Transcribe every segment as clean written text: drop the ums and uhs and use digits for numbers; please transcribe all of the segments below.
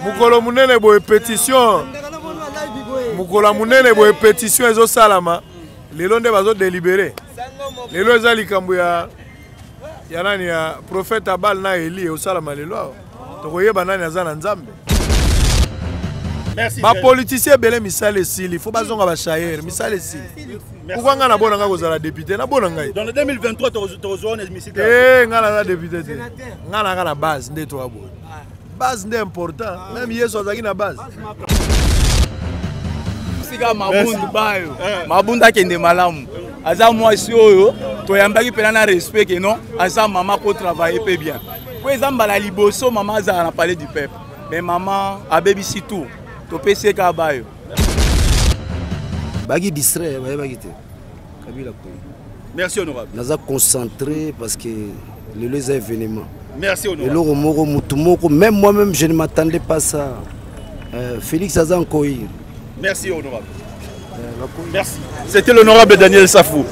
Mokolo monene boye pétition, mokolo ya monene boye pétition ezosalama lelo nde bazodelibere. Lelo eza likambo ya ya nani, ya prophète Abal na Eli, eosalama lelo awa, tokoyeba nani aza na Nzambe. Bapoliticien ebele misala esili, fo bazonga bachayere, misala esili. Pourquoi ngai nabona ngai kozala député? Nabona ngai dans le 2023 tokozwa na hémicycle. Eh, ngai naza député te, ngai nanga na base nde toya boye, base nde important. Même Yesu azalaki na base. Sika Mabundu bayo, Mabundu akende malamu, aza mwasi oyo toyambaki mpena na respect ke non, aza mama kotravaille mpe bien, po eza mbala liboso mama azala na palais du peuple. Mais mama abebisi tout, topesi ye kaka bayo. Baki distrait, bayebaki te Kabila koyi. Merci honorable. Naza concentré parce que lelo eza événement. Merci honorable. Eloko moko, mutu moko, même moi-même je ne m'attendais pas ça. Félix aza nkoyi. Merci honorable. Merci. C'était l'honorable Daniel Safou.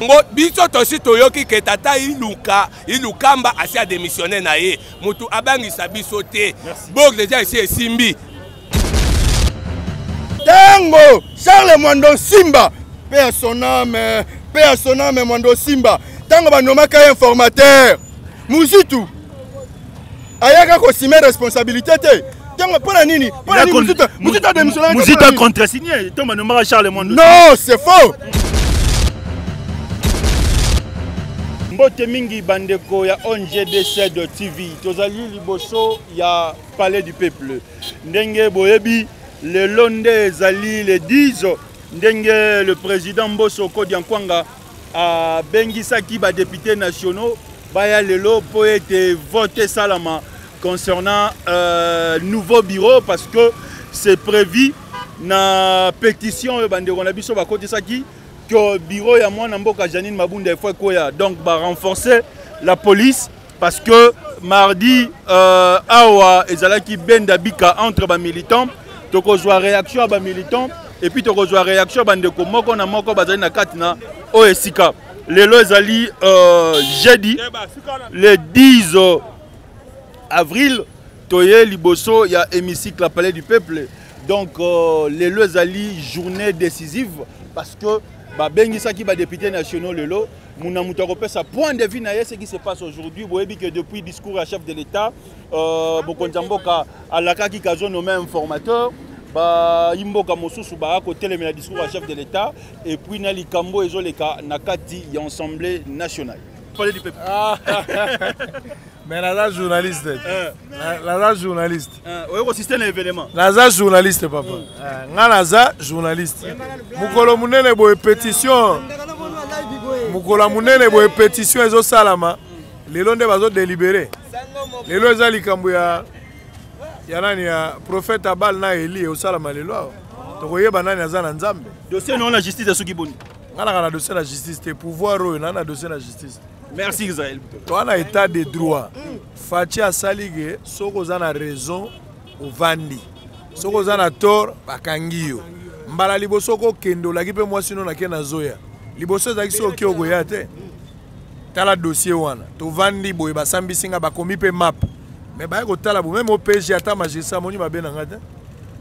Ngo biso tosi toyoki ke tata Iluka Ilukamba asi adémissionné na ye, mutu abangisa biso te. Bok deja esi esimbi. Tango Charles Mwando Simba, paix à son âme, paix à son âme Mwando Simba, tango banomaka ye informateur, Muzitu ayaka kosime responsabilité te. Tango mpona nini? Mpona nini Muzitu, Muzitu adémissionné? Muzitu a contresigné tango banomaka Charles Mwando. Non, c'est faux. Mbote mingi bandeko ya ONGDC de TV, tozali liboso ya Palais du Peuple. Ndenge boyebi, lelo nde ezali le 10, ndenge le président Mboso Kodia Nkwanga abengisaki ba députés nationaux baya lelo po ete vote esalama concernant nouveau bureau, parce que c'est prévu na pétition oyo bandeko na biso bakotisaki que bureau ya mwana mboka Janine Mabunda efo ekoya. Donc ba renforcer la police, parce que mardi awa ezalaki benda bika entre ba militants. Tokozwa réaction ya ba militants et puis tokozwa réaction ya bandeko moko na moko bazali na kati na oyo esika. Lelo ezali jeudi le 10 avril, toye liboso ya hémicycle ya Palais du Peuple. Donc lelo ezali journée décisive, parce que babengisaki ba députés nationaux lelo, muna moto akopesa point de vue na ye ce qui se passe aujourd'hui. Boyebi que depuis discours ya chef de l'État, mokonzi ya mboka alakaki kazo nommé informateur, ba imboka mosusu ba kotelemela discours ya chef de l'État, et puis na likambo ezoleka na kati ya Assemblée nationale. Palais du Peuple. Mais naza journaliste. Naza journaliste. Oyo kosiste na événement. Naza journaliste papa. Nga naza journaliste. Mokolo monene boye pétition, mokolo ya monene boye pétition ezosalama lelo nde bazodelibere. Lelo eza likambo ya ya nani, ya prophète Abal na Eli, eosalama lelo awa, tokoyeba nani aza na Nzambe. Dossier na justice esuki boni? Nga naka na dossier na justice te, pouvoir oyo na dossier na justice. Merci Israël. Toa na état de droit. Fatshi asali ke soki oza na raison ovandi, soki oza na tort bakangi yo. Mbala liboso okokende olaki mpe mwasi no nake nazoya liboso, ezalaki soki oki okoya te. Tala dossier wana, tovandi boye, basambisi nga, bakomi mpe map, mais baye kotala bo meme OPG ata magistrat amoni mabe na nga te.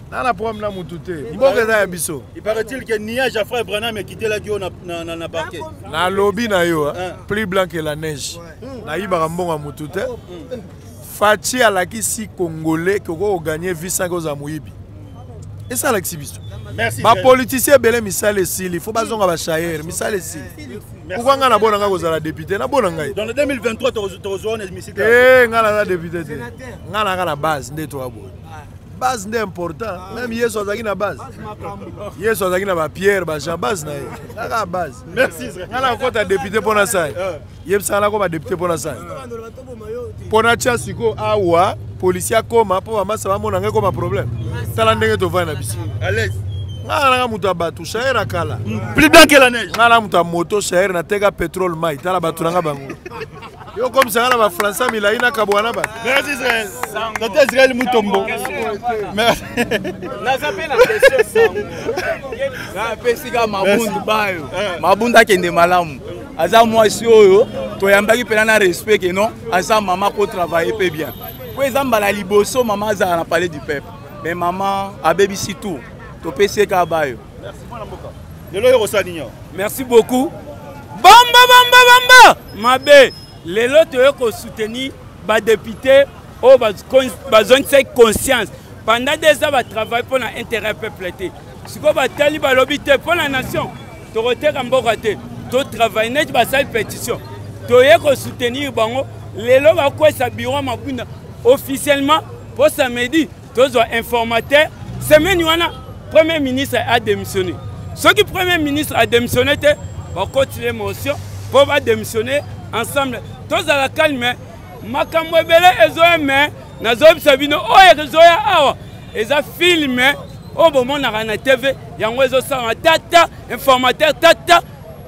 Na na problème na mutu te, mboka eza ya biso. Il paraît-il que niage ya frère Branham ekitelaki yo na parquet. Nalobi na yo, plus blanc que la neige, nayibaka mbongo ya mutu te. Fatshi alakisi Congolais ke okoki koganye vie sans kozala moyibi, esalakisi biso. Bapoliticien ebele misala esili, fo bazonga bachayere, misala esili. Pourquoi ngai nabona ngai kozala député? Nabona ngai dans le 2023 tokozwa na hémicycle. Eh, ngai naza député te, ngai nanga na base nde toya boye, base nde important. Même Yesu azalaki na base, Yesu azalaki na bapierre, bajean, base na ye kaka base. Merci. Ngai nakokɔta député mpo na sani? Yebisaka nakoma député mpo na sani? Mpo natya sikoyo awa policier akoma mpo bamasa bamona ngai ekoma problème. Tala ndenge tovandi na biso. À l'aise. Ngai nanga moto ya bato, shaere akala. Plus blanc que la neige. Ngai na moto ya moto, shaere nateka pétrole mai. Tala bato nanga bango, yo komisanga na bafrançais milai nakabwa na bato. Merci Israël. Tata Israël Mutombo. Merci. Naza mpe na question sango. Napesi kaka Mabundu bayo, Mabundu akende malamu. Aza mwasi oyo toyambaki mpena na respect ke non, aza mama kotravaille mpe bien, mpo eza mbala liboso mama azala na Palais du Peuple. Mais mama abebisi tout, topesi ye kaka bayo. Lelo oyo kosala nini? Merci beaucoup. Bamba bamba bamba mabe. Lelo toye kosoutenir badepute oyo bazongisaki conscience pendant 2 ans, batravaille mpo na intérêt peuple te. Sikoyo batali, balobi te, mpo na nation tokoteka mboka te, totravaille neti basali pétition, toye kosoutenir bango. Lelo bakwesa bureau Mabunda officiellement mpo samedi tozwa informateur. Semaine wana premier ministre a démissionné. Soki premier ministre a démissionné te, bakotile motion mpo badémissionne ensemble. Tozala calme, makambo ebele ezoya, me nazoyebisa bino, oyo ezoya awa eza film oyo bomonaka na TV, yango ezosalama. Tata informateur, tata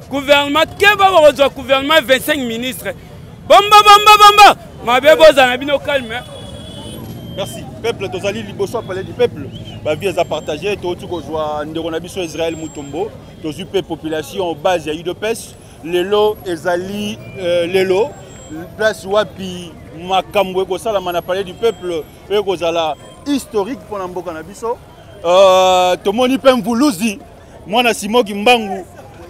gouvernement, keba, bakozwa gouvernement 25 ministre. Bomba bomba bomba mabe, bozala na bino calme. Merci peuple. Tozali liboso ya Palais du Peuple, bavie eza partage. Touti kozwa ndeko na biso Israel Mutombo, tozwi mpe population base ya UDPS. Lelo ezali lelo place wapi makambo ekosalama na Palais du Peuple oyo ekozala historique mpona mboka na biso. Tomoni mpe mvuluzi mwana Simoki Mbangu,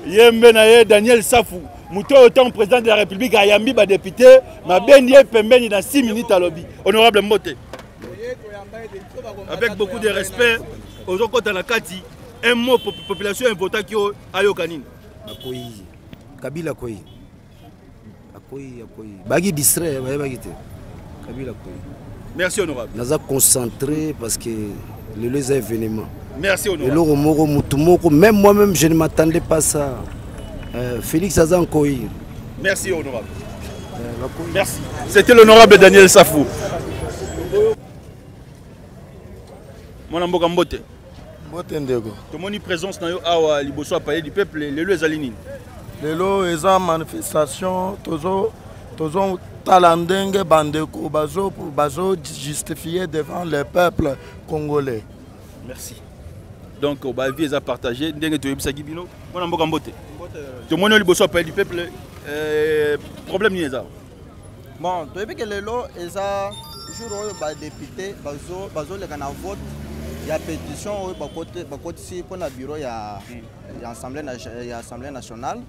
ye mbe na ye Daniel Safu, moto oyo ntango président de la République ayambi badepute, mabendi ye pembeni na 6 minutes, alobi: honorable, mbote. Avec beaucoup de respect, ozokɔta na kati, un mot, population evotaki oyo ayoka nini? Akoyi Kabila, akoyi, akoyi, akoyi. Baki distrait, bayebaki te Kabila akoyi. Merci honorable. Naza concentré parce que lelo eza événement. Merci honorable. Eloko moko, mutu moko, même moi-même je ne m'attendais pas ça. Félix aza nkoyi. Merci honorable. Merci. C'était l'honorable Daniel Safou. Mwana mboka, mbote. Mbote ndeko. Tomoni présence na yo awa liboso ya Palais du Peuple. Lelo ezali nini? Lelo eza manifestation, tozotala ndenge bandeko bazo justifier devant le peuple congolais. Merci. Donc bavie eza partage ndenge toyebisaki bino. Mwana mboka, mbote. Tomoni yo liboso ya Palais du Peuple, problème nini eza? Bon, toyebi ke lelo eza jour oyo badepute bazoleka na vote ya pétition oyo bakotisi mpona bureau ya Assemblée nationale.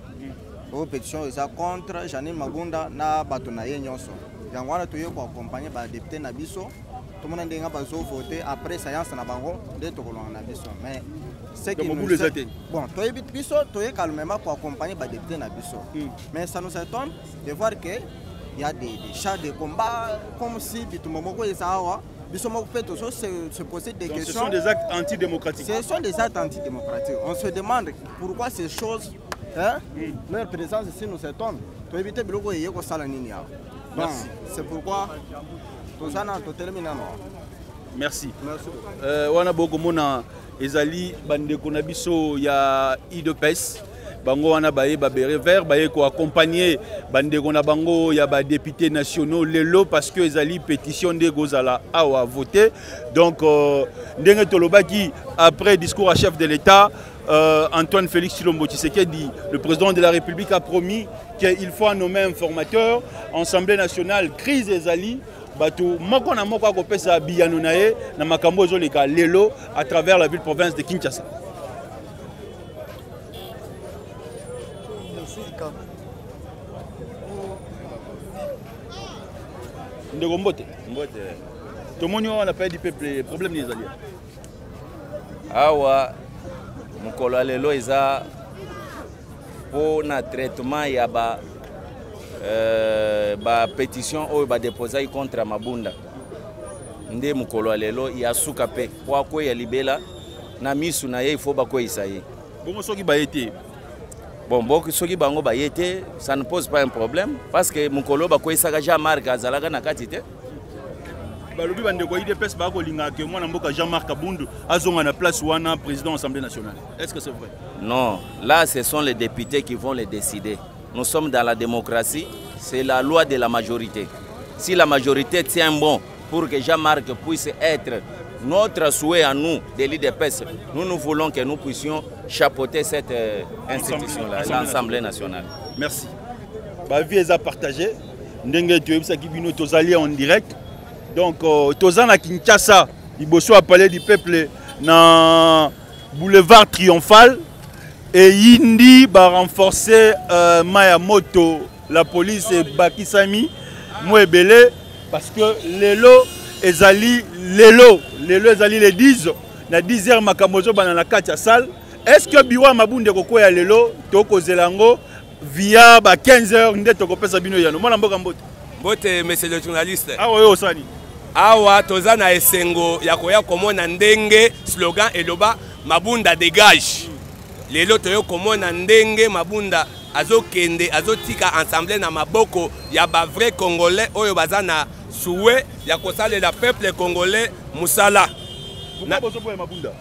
Oyo pétition eza contre Janine Mabunda na bato na ye nyonso. Yango wana toye koaccompagne badepute na biso, tomona ndenge bazovote. Après séance na bango nde tokolonga na biso. Mais ce qui nous bon, toyebi biso toye calmement koaccompagne badepute na biso, mais ça nous étonne de voir que il y a des chars de combat, comme si bitumba moko eza awa. Biso moko mpe tozo se poser des Donc, questions. Ce sont des actes antidémocratiques. Ce sont des actes antidémocratiques. On se demande pourquoi ces choses, hein, leur présence ici nous étonne. Toyebi te biloko eye kosala nini awa. Donc c'est pourquoi toza na totelemi nano. Merci. Merci. Wana bokomona ezali bandeko na biso ya UDPS, bango wana baye babere vert, baye koaccompagne bandeko na bango ya badéputé nationaux lelo, parce que ezali pétition nde ekozala awa voté. Donc ndenge tolobaki, après discours à chef de l'État Antoine Félix Tshilombo Tshisekedi, le président de la République a promis qu'il faut nommer un formateur. Assemblée nationale, crise ezali, bato moko na moko akopesa biyano na ye na makambo ezoleka lelo à travers la ville province de Kinshasa. Ndeko, mbote. Mbote. Tomoni wana na Palais du Peuple, problème nini ezali? Awa mokolo ya lelo eza mpo na traitement ya ba pétition oyo badepozaki contre Mabunda. Nde mokolo ya lelo ya suka mpe po akweya libela na misu na ye, ifo bakweyisa ye. Bongo soki baye te? Bon, soki bango baye te, ça ne pose pas un problème, parce que mokolo bakweyisaka Jean Marc azalaka na kati te. Balobi bandeko ya UDPS bakolingaka ke mwana mboka Jean-Marc Kabundu azonga na place wana, président Assemblée nationale. Est ce que c'est vrai? Non, là ce sont les députés qui vont les décider. Nous sommes dans la démocratie, c'est la loi de la majorité. Si la majorité tient bon pour que Jean-Marc puisse être notre souhait à nous de l'UDPS, nous, nous voulons que nous puissions chapeauter cette institution-là, l'Assemblée nationale. Merci. Ba vie eza partagé. Ndenge toyebisaki bino tozali en direct. Donc euh, toza na Kinshasa liboso ya palais du peuple na boulevard triomphal eyindi ba renforcer euh, mai ya moto la police ebakisami mwa ebele parce que lelo ezali lelo lelo ezali le 10 na 10 heures makambo ezobanda na kati ya salle. Est ce que bureau ya Mabunda ekokwea lelo? Tokozela yango via ba 15 heures nde tokopesa bino eyano. Mwana mboka, mbote. Mbote, monsieur le journaliste. Awa oyo osani? Awa toza na esengo ya koya komona ndenge slogan eloba Mabunda dégage. Lelo toyo komona ndenge Mabunda azokende, azotika ensemble na maboko ya ba vrai congolais oyo baza na souhait ya kosalela peuple congolais mosala. Pourquoi bozoboya Mabunda?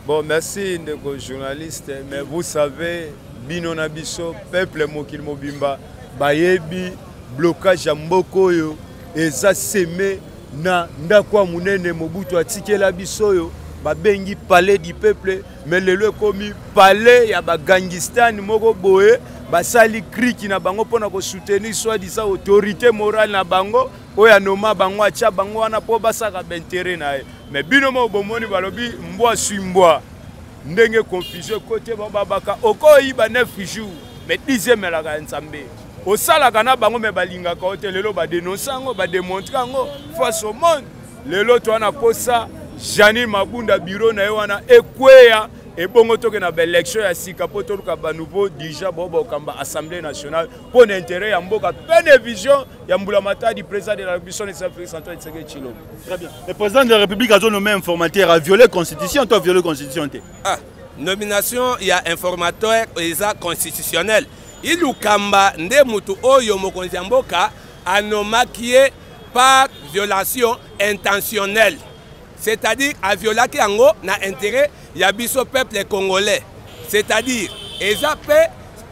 Bon, merci ndeko journaliste, mais vous savez, bino na biso peuple mokili mobimba bayebi blocage ya mboka oyo eza seme na ndako ya monene Mobutu atikela biso oyo babengi palais du peuple, mais lelo ekomi palais ya bagangistan moko boye. Basali kriki na bango mpona kosoutenir soi-disant autorité morale na bango oyo anoma bango, atya bango wana mpo basaka baintere na ye. Mais bino moko bomoni, balobi mbwa sui mbwa, ndenge confusion ekote. Bababaka okoyiba 9 jours, mais 10e elaka ya Nzambe. Osalaka na bango, mais balingaka yo te. Lelo badenonse yango, bademontre yango face au monde. Lelo toa na posa Janine Mabunda, bureau na ye wana ekweya, ebongo toke na baélection ya sika mpo toluka banouveau dirigeant bao bakokamba Assemblée nationale mpo na intérêt ya mboka mpe na vision ya mbula matadi, président de la République, son excellence Félix Antoine Tshisekedi Tshilombo. Très bien. Le président de la République a nommé informateur, a violé constitution to a violé constitution te? Ah, nomination ya informateur eza constitutionnel. Ilukamba nde mutu oyo mokonzi ya mboka anomaki ye par violation intentionnelle, c'est-à-dire aviolaki yango na intérêt ya biso peuple congolais, c'est-à-dire eza mpe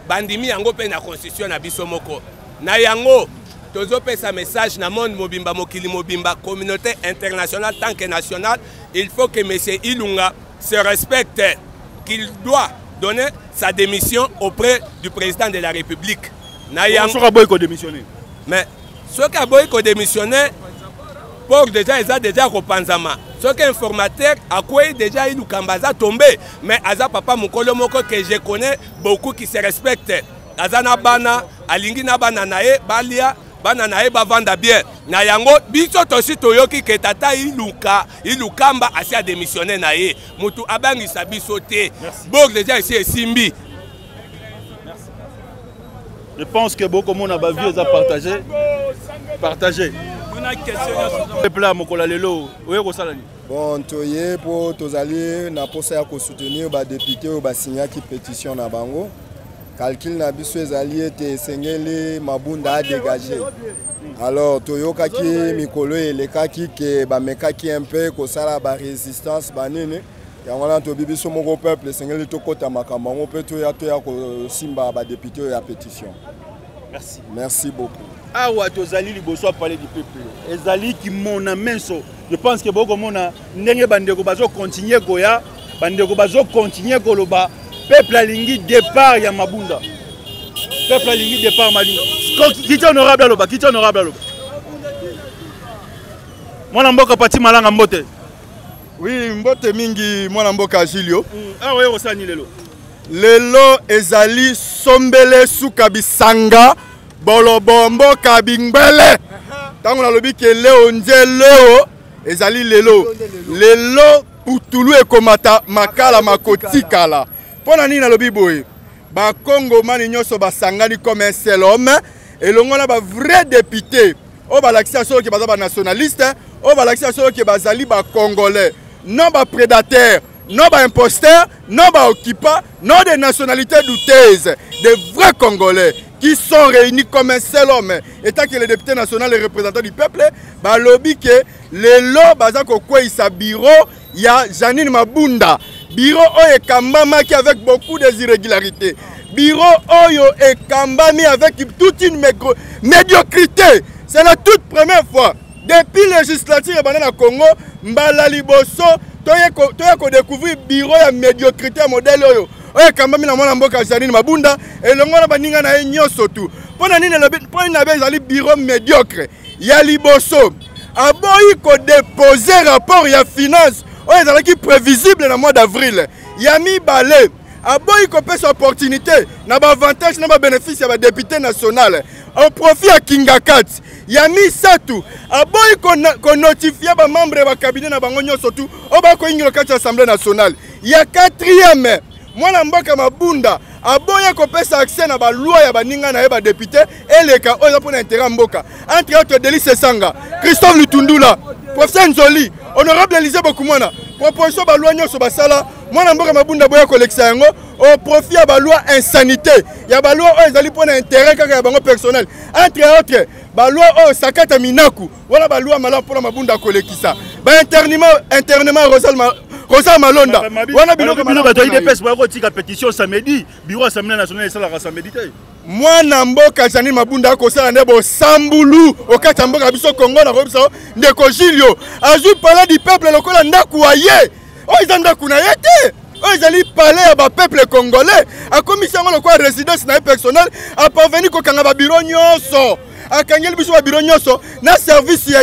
bandimi yango mpe na constitution na biso moko. Na yango tozopesa message na monde mobimba, mokili mobimba, communauté internationale tant que nationale: il faut que monsieur Ilunga se respecte, qu'il doit donner sa démission auprès du président de la République. Na yango soki aboyi kodémissionner? Mais soki aboyi kodémissionner, port déjà eza déjà kopanzama. Soki informateur akwei déjà, Ilukamba aza tombé. Mais aza papa mokolo moko que je connais beaucoup qui se respecte. Aza na bana, alingi na bana na ye balia, bana na ye bavanda bien. Na yango biso tosi toyoki ke tata Iluka Ilukamba asi adémissionne na ye. Motu abangisa biso te, bor déjà esi esimbi. Je pense que bokomona bavie eza partagé, partagé. Peuple ya mokolo ya lelo, oye kosala nini? Bon, toye mpo tozali na mposa ya kosoutenir badepute oyo basignaki pétition na bango. Calcul na biso ezali ete esengeli Mabunda adégage. Alors toyokaki mikolo elekaki ke bamekaki un peu kosala barésistance banini. Yango wana tobi biso moko peuple esengeli tokɔta makambo yango mpe toya kosimba badepute oyo ya pétition. Merci. Merci beaucoup. Awa tozali liboso ya palais du peuple, ezali kimona menso. Je pense que bokomona ndenge bandeko bazokontinue koya, bandeko bazokontinue koloba. Peuple alingi départ ya Mabunda, peuple alingi départ Malinga. Kiti honorable aloba, kiti honorable aloba. Mwana mboka Pati Malanga, mbote. Oui, mbote mingi mwana mboka Julio. Awa oyo kosala nini lelo? Lelo ezali sombele suka bisanga bolobo mboka bingbele. Ntango nalobi ke leo nze leo ezali lelo, lelo putulu ekomata makala makotikala. Mpo na nini nalobi boye? Bakongomani nyonso basangani comme un seul homme elongo na bavrai député oyo balakisi ya solo ke baza banationaliste, oyo balakisi ya solo ke bazali bacongolais, non baprédateur, non baimposteur, non baoccupant, non des nationalités douteuses, des vrais Congolais qui sont réunis comme un seul homme étant que le député national et représentant du peuple. Balobi ke lelo baza kokweyisa bureau ya Janine Mabunda, bureau oyo ekambamaki avec beaucoup des irrégularités, bureau oyo ekambami avec toute une médiocrité. C'est la toute première fois depuis législature ebanda na Congo, mbala liboso toye kodécouvrir bureau ya médiocrité ya modèle oyo, oyo ekambami na mwana mboka Janine Mabunda elongo na baninga na ye nyonso tu. Mpo na nini elobi, mpo nini nabe ezali bureau médiocre? Ya liboso, aboyi kodepose rapport ya finance oyo ezalaki prévisible na mois d'avril. Ya mibale, aboyi kopesa opportunité na baavantage na babénéfice ya badepute national au profit ya Kingakati. Ya misato, aboyi konotifie bamembre ya bakabinet na bango nyonso tu oyo bakoyingela kati ya assemblée nationale. Ya quatrième, mwana mboka Mabunda aboya kopesa accès na baloi ya baninga na ye badepute eleka oyo eza mpo na intérêt ya mboka, entre autres Delis Sesanga, Christophe Lutundula, professeur Nzoli, honorable Elysée Bokumwana. Proposition baloi nyonso basala, mwana mboka Mabunda aboya kolekisa yango au profit ya baloi insanité, ya baloi oyo ezali mpo na intérêt kaka ya bango personnel, entre autres baloi oyo Sakata Minaku wana, baloi malamu mpona Mabunda kolekisa bainternement, internement Rosal Malonda wana. Biloko bino bato ya UDPS boya kotika pétition samedi, bureau assemblée nationale esalaka samedi te. Mwana mboka Janine Mabunda akosala nde bosambulu okati ya mboka na biso Kongo. Nakoyebisa yo, ndeko Julio, azwi palais du peuple lokola ndako ya ye. Oyo eza ndako na ye te, oyo ezali palais ya bapeuple congolais. Akomisi yango lokola résidence na ye personnel. Aparveni kokanga babiro nyonso, akangeli biso babiro nyonso na service ya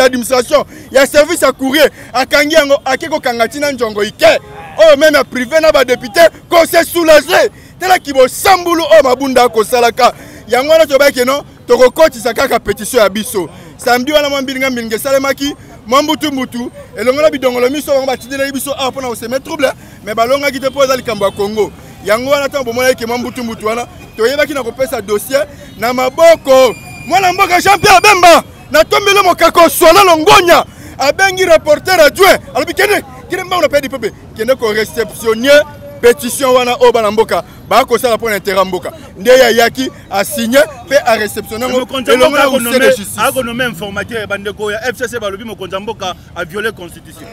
administration, ya service ya courrier, akangi yango, ake kokanga ntina njongo ike oyo meme ya privé na badepute kose soulage. Talaki bosambulu oyo Mabunda akosalaka yango wana. Tobaki no tokokotisa kaka pétition ya biso samedi wana. Mwa mbilinga mbilinga esalemaki, mwa mbutu-mbutu elongo na bidongolo miso bango batindelaki biso awa mpona kosemer trouble, mais balongaki te mpo eza likambo ya Congo. Yango wana ntango bomonaki mwa mbutu-mbutu wana, toyebaki na kopesa dossier na maboko mwana mboka Jean Pierre Bemba. Natombeli mokako swala longonya. Abengi reporter adjoint, alobi: "Kende, kende mbango na pedi pepe, kende koreceptionner pétition wana oyo bana mboka bakosala mpo na intérêt ya mboka." Nde ye ayaki asigne mpe areceptionne yango elongo na huissier de justice. Akonome informateur. Bandeko ya FCC balobi mokonzi ya mboka aviole constitution.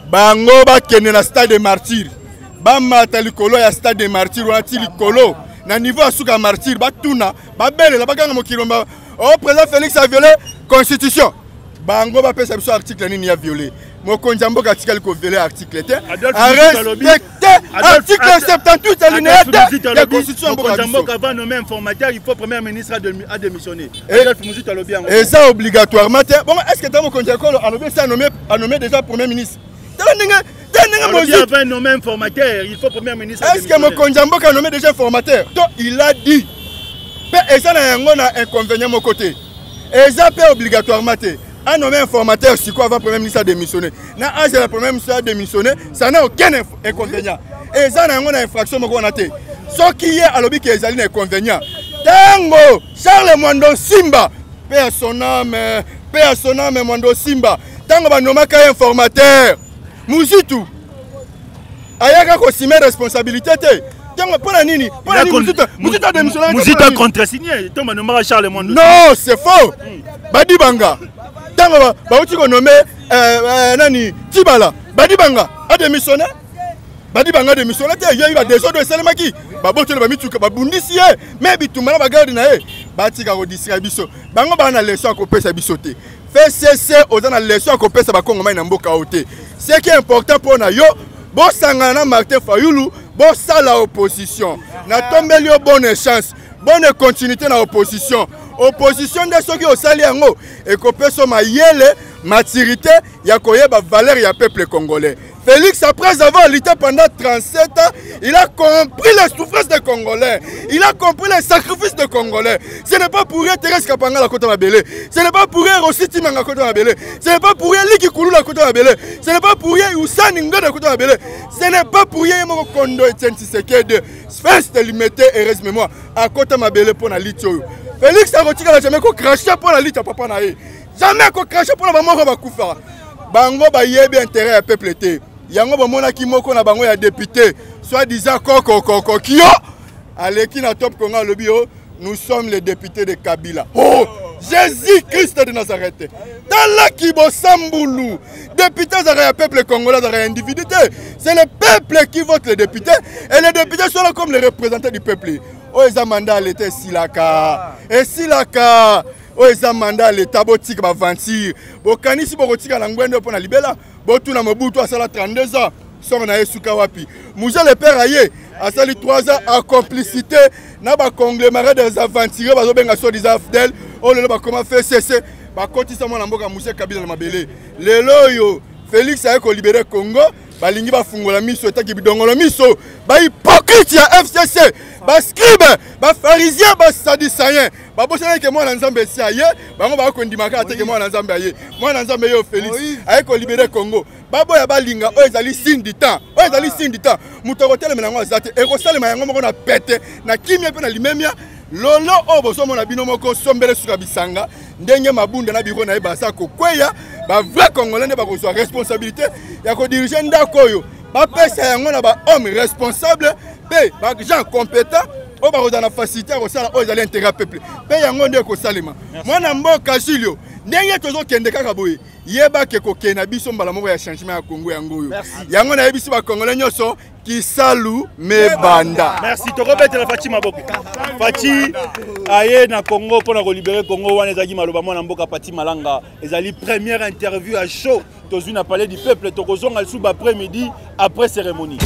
Bango bakende na stade de martyr, bamata likolo ya stade de martyr wana ti likolo na niveau ya suka ya martyr, batuna, babelela, bakanga mokili: "O président Félix a violé constitution." Bango bapesa biso article nini ya violé. Mokonzi ya mboka atikali koviole article te, arespecte article 78 alinéa te ya constitution ya mboka biso. Avant nommer informateur, il faut premier ministre a démissionné. Adolphe Muzito alobi yango. Eza obligatoirement te bongo. Est ce que ta mokonzi ya ekolo alobi esi anome déjà premier ministre? Tala ndenge, tala ndenge. Alobi avant nommer informateur, il faut premier ministre. Est ce que mokonzi ya mboka anome déjà informateur to il a dit? Mpe eza na yango na inconvénient moko te, eza mpe obligatoirement te anommé informateur sikoyo avant premier ministre a démissionné na âge ya premier ministre a démissionné, ça n'a aucun inconvénient. Eza na yango na infraction moko wana te. Soki ye alobi ke ezali na inconvénient, ntango Charles Mwando Simba, mpe ya son âme, mpe ya son âme, Mwando Simba, ntango banomaka ye informateur, Muzitu ayaka kosime responsabilité te. Ntango mpo na nini, mpo na nini Muzitu adémissionné? Muzitu a contresigné ntango banomaka Charles Mwando. Non, c'est faux. Badibanga, ntango bauti konome nani, Tibala, Badibanga adémissionné? Badibanga adémissionné te. Yeyi badésordre esalemaki, babotoli bamituka, babundisi ye, me bitumba na bagarde na ye. Batika kodistraire biso. Bango baa na leçon ya kopesa biso te. FCC oza na leçon ya kopesa bakongomani na mboka oyo te. Ce qui est important mpo na yo, bosangana na Martin Fayulu, bosala opposition. Natombeli yo bonne chance, bonne continuité na opposition. Opposition nde soki osali yango, ekopesa mayele, maturité ya koyeba valeur ya peuple congolais. Félix, après avoir lutté pendant 37 ans, il a compris les souffrances des Congolais. Il a compris les sacrifices des Congolais. Ce n'est pas pour rien Thérèse Kapanga la Kota Mabele. Ce n'est pas pour rien Rossi Timanga Kota Mabele. Ce n'est pas pour rien Liki Koulou la Kota Mabele. Ce n'est pas pour rien Oussani Ngada Kota Mabele. Ce n'est pas pour rien Moko Kondo Etienne Tshisekedi. Fils de Limete, heureuse mémoire. À Kota Mabele pour la litio. Félix akotikala jamais ko cracher pour la lite papa na ye. Jamais ko cracher pour la bamoko bakufa. Bango bayebi intérêt ya peuple te. Yango bamonaki moko na bango ya député, soit disant kokokoko kio, aleki na Top Congo, alobi: "O nous sommes les députés de Kabila." Oh Jésus Christ de Nazareth, talaki bosambulu. Député azalaka ya peuple congolais, azalaka ya individu te. C'est le peuple qui vote les députés et les députés sont là comme les représentants du peuple. Oyo eza mandat ya leta, esilaka, esilaka. Oyo eza mandat ya leta. Botika baventure. Bokanisi bokotika na ngwende mpo na libela? Botuna Mobutu, asala 32 ans, songo na ye suka wapi? Mzee le père aye asali 3 ans en complicité. Na baconglomérat des aventuriers bazobenga so disant fidèle oyo lelo bakoma fcc, bakotisa mwana mboka Muse Kabila na mabele. Lelo oyo Félix aye kolibere Congo, balingi bafungola miso etaki bidongolo miso. Bahypocrite ya FCC, bascribe, bapharisien, basadducéen, babosanaki ke mwana Nzambe esi aye. Bango bakondima kaka te ke mwana Nzambe aye. Mwana Nzambe yo Félix aye kolibere Congo. Baboya balinga, oyo ezali signe du temps, oyo ezali signe du temps. Moto akotelemela yango aza te, ekosalema yango moko na pete, na kimia mpe na limemia. Lolo oyo bozomona bino moko sombele suka bisanga, ndenge Mabunda na biro na ye baza kokweya, bavrai Congolais nde bakozwa responsabilité ya kodirige ndako oyo. Bapesa yango na bahomme responsable mpe bagens compétent oyo bakozala na facilité ya kosala oyo ezali intérêt ya peuple, mpe yango nde ekosalema. Mwana mboka Julio, ndenge tozokende kaka boye, yeba ke kokende na biso mbala moko ya changement ya Congo yango oyo. Yango nayebisi Bacongolais nyonso, kisalu mebanda. Merci. Tokobetela Fatshi maboko. Fatshi aye na Congo mpona kolibere Congo. Wana ezalaki maloba mwana mboka Pati Malanga. Ezali première interview à chaud tozwi na Palais du Peuple. Tokozonga lisusu baprès midi, après cérémonie.